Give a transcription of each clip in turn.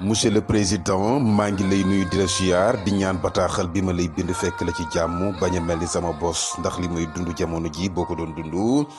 monsieur le président maa ngi lay nuyu di la siyaar di ñaan bataaxal bi ma lay bind fekk la ci jàmm bañ a mel ni sama bos ndax li may dund jamono ji boo ko doon dund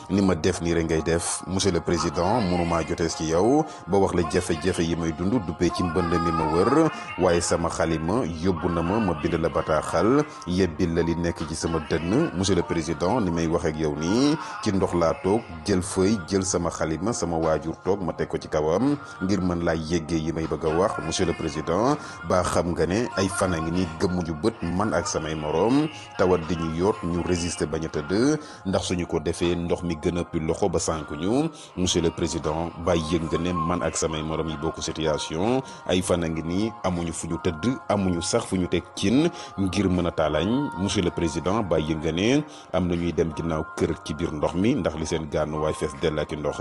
ni ma def nii rek ngay def monsieur le président mënumaa jotees ci yow ba wax la jafe-jafe yi may dund duppee ci mbënd mi ma wër waaye sama xalima yóbbu na ma bind la bataaxal yebbil la li nekk ci sama dënn monsieur le président ni may wax ak yow nii ci ndox laa toog jël feuille jël sama xalima sama waajur toog ma teg ko ci kawam ngir mën laa yeggee yi may bëgg a wax monsieur le président ba xam nga ne ay fan a ngi nii gëmmuñu bët man ak samay moroom tawat di ñu yoot ñu résister bañ a tëdd ndax suñu ko defee ndox mi gën a pi loxo ba sànk ñu monsieur le président ba yëg nga ne man ak samay moroom yi bokk situation ay fan a ngi nii amuñu fu ñu tëdd amuñu sax fu ñu teg cin ngir mën a taalañ monsieur le président ba yëg nga ne am na ñuy dem ginnaaw kër ci biir ndox mi ndax li seen gànn waay fees dell ak ndox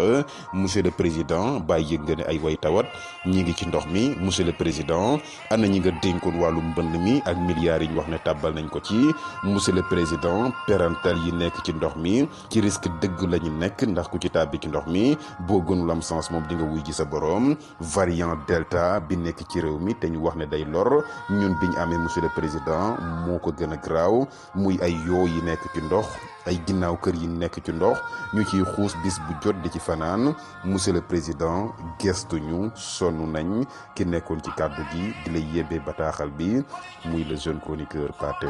monsieur le président ba yëg nga ne ay way tawat ñi ngi ci ndox mi monsieur le président ana ñi nga dénkoon wàllu mbënd mi ak milliards yi ñu wax ne tàbbal nañ ko ci monsieur le président parental yi nekk ci ndox mi ci risque dëgg la ñu nekk ndax ku ci tàbbi ci ndox mi boo gënul am sens moom di nga wuy ji sa borom variant delta bi nekk ci réew mi te ñu wax ne day lor ñun biñ amee monsieur le président moo ko gën a graaw muy ay yoo yi nekk ci ndox ay ginnaaw kër yi nekk ci ndox ñu ciy xuus bis bu jot di ci fanaan monsieur le président gestu ñu sonn nañ ki nekkoon ci kàddu gi di la yebee bataaxal bi muy le jeune chroniqueur Pathé